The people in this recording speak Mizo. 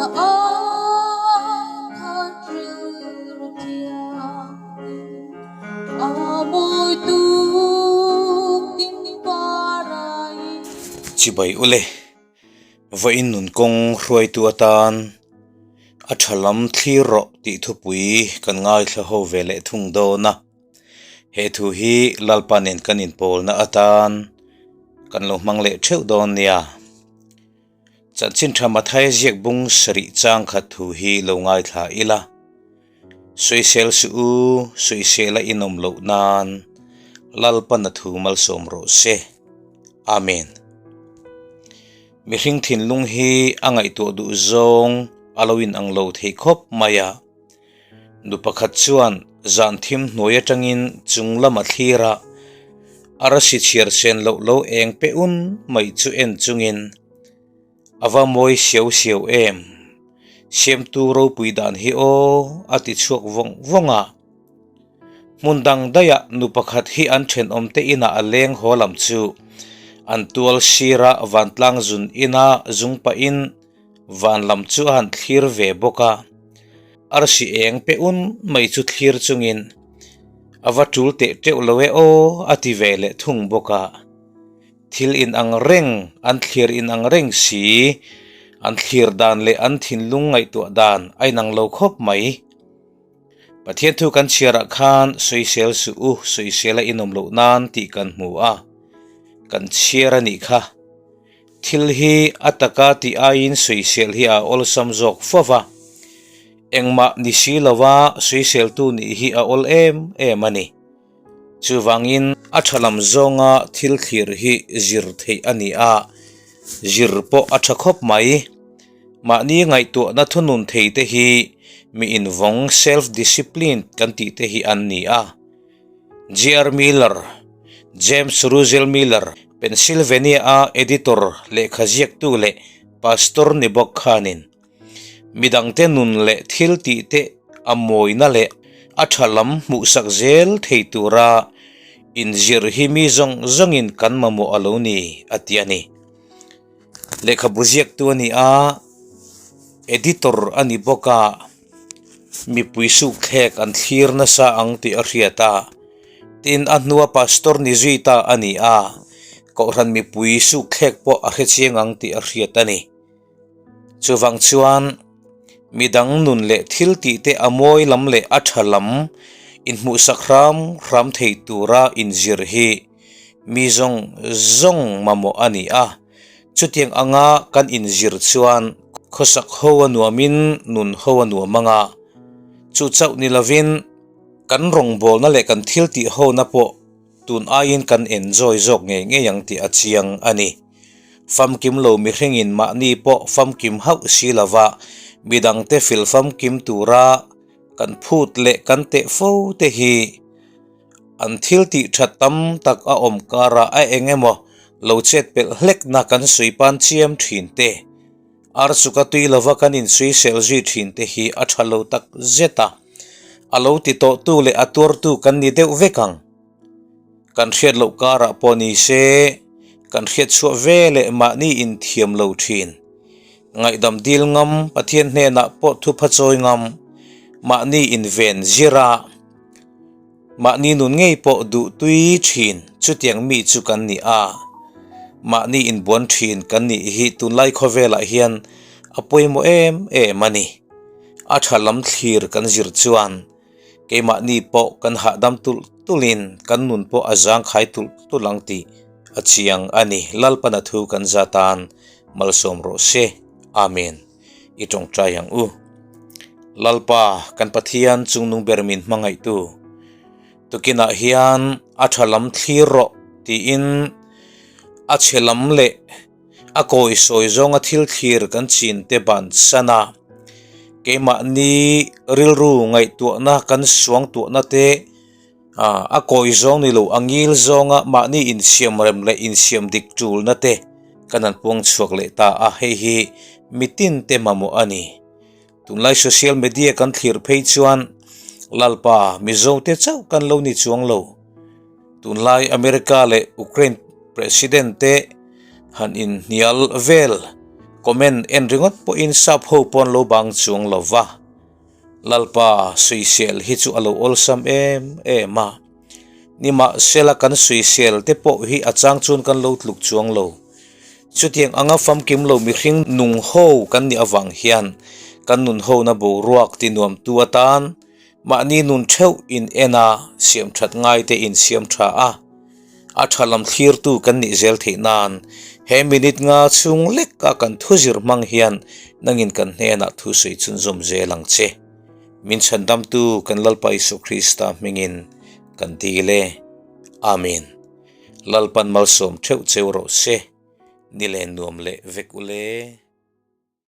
Chibai ule, vawiin nun kawng hruaitu atan a tha lam thlir rawh tih thupui kan ngaithla ho ve leh thung dawn a. He thu hi Lalpa nen kan inpawlna atan kan lo hmang leh theuh dawn nia. Chanchin tha Mathaia ziak bung sarih chang khat thu hi lo ngaithla ila. Sawisel suh u, sawisel a inawm loh nan Lalpana thu malsawm rawh se. Amen. Mihring thinlung hi a ngaihtuah duh zawng a lo inang lo thei khawp mai a. Nu pakhat chuan zan thim hnuai atangin chung lama thlir a, arasi chhiar sen loh lo eng pe un mai chu en chungin a va mawi siau siau em, siamtu ropui dan hi aw a ti chhuak vawng vawng a. Hmun dang daihah nu pakhat hi an thenawm te inah a leng haw lam chu an tual sira vantlang zun ina zung pahin Van lam chu a han thlir ve bawk a, arsi eng pe un mai chu thlir chungin a va tul teh teuh lo e aw a ti ve leh thung bawk a. Thil inang reng, an thlir inang reng si, an thlir dan leh an thinlung ngaihtuah dan a inang lo khawp mai. Pathian thu kan chhiarah khan sawisel suh u, sawisel a inawm loh nan tih kan hmu a, kan chhiar a nih kha. Thil hi a taka tih aiin sawisel hi a awlsam zawk fo va, engmah ni si lova sawiseltu nih hi a awl em em a ni. Chuvangin a tha lam zawnga thil thlir hi zir theih a ni a, zir pawh a tha khawp mai. Mahni ngaihtuahna thunun thei te hi mi invawng, self-disciplined, kan tih te hi an ni a. JR Miller, James Russell Miller, Pennsylvania-a editor, lehkha ziaktu leh pastor ni bawk khanin midangte nun leh thil tihte a mawina leh a tha lam hmuhsak zel thei tura inzir hi mi zawng zawngin kan mamawh a lo ni, a ti a ni. Lehkhabu ziaktu a ni a, editor a ni bawk a. Mipui sukthlek an thlir nasa ang tih a hriat a, tin a hnua pastor ni zui ta a ni a, kohhran mipui sukthlek pawh a hre chiang ang tih a hriat a ni. Chuvang chuan midang nun leh thil tih te a mawi lam leh a tha lam inhmuhsak hram hram thei tura inzir hi mi zawng zawng mamawh a ni a. Chutiang anga kan inzir chuan khawsak ho a nuamin nun ho a nuam ang a, chu chauh ni lovin kan rawngbawlna leh kan thil tih hona pawh tun aiin kan enjoy zawk ngei ngei ang tih a chiang a ni. Famkim lo mihringin mahni pawh famkim hauh si lova midangte fil famkim tura kan phut leh kan teh fo te hi An thil tih that tam tak a awm karah a eng emaw lo chet pelh hlekna kan sui pan chiam thin te, archuka tui lova kan insuisel zui thin te hi a tha lo tak zet a, a lo ti tawhtu leh a tuartu kan ni deuh vek ang. Kan hriat loh karah pawh ni se, kan hriat chhuah ve leh mahni inthiam lo thin. Ngaihdam dil ngam, Pathian hnenah pawh thupha chawi ngam, mahni inven zir a, Mahni nun ngei pawh duh tui thin chutiang mi chu kan ni a, mahni inbuan thin kan nih hi tunlai khawvelah hian a pawimawh em em a ni. A tha lam thlir kan zir chuan keimahni pawh kan hahdam tulh tulhin kan nun pawh a zangkhai tulh tulh ang tih a chiang a ni. Lalpana thu kan zatan malsawm rawh se. Amen. I tawngtai ang u. Lalpa, kan Pathian chungnung ber min hmangaihtu, tukinah hian a tha lam thlir rawh tiin a chhe lam leh a kawi sawi zawnga thil thlir kan chin te ban san a, keimahni rilru ngaihtuahna kan suangtuahna te a kawi zawng ni lo a ngil zawnga mahni insiam rem leh insiam dik tulna te kan han puang chhuak leh ta a, hei hi mitin te mamawh a ni. Tunlai social media kan thlir phei chuan Lalpa Mizo te chauh kan lo ni chuang lo. Tunlai America leh Ukraine President te han inhnial vel. Comment en ringawt pawhin sap ho pawn lo bang chuang lo va. Lalpa suisel hi chu a lo awlsam em em a. Nimahsela kan suisel te pawh hi a chang chuan kan lo tluk chuang lo. Chutiang anga famkim lo mihring nung ho kan nih avang hian kan nun hona boruak ti nuamtu atan mahni nun theuh in en a, siam that ngai te in siam tha a. A tha lam thlirtu kan nih zel theih nan he minute nga chhung leka kan thu zir hmang hian nangin kan hnenah thu sawi chhunzawm zel ang che. Min chhandamtu kan Lalpa Isua Krista hmingin kan dil e. Amen. Lalpan malsawm theuh cheu rawh se. Ni len nuam leh vek ule.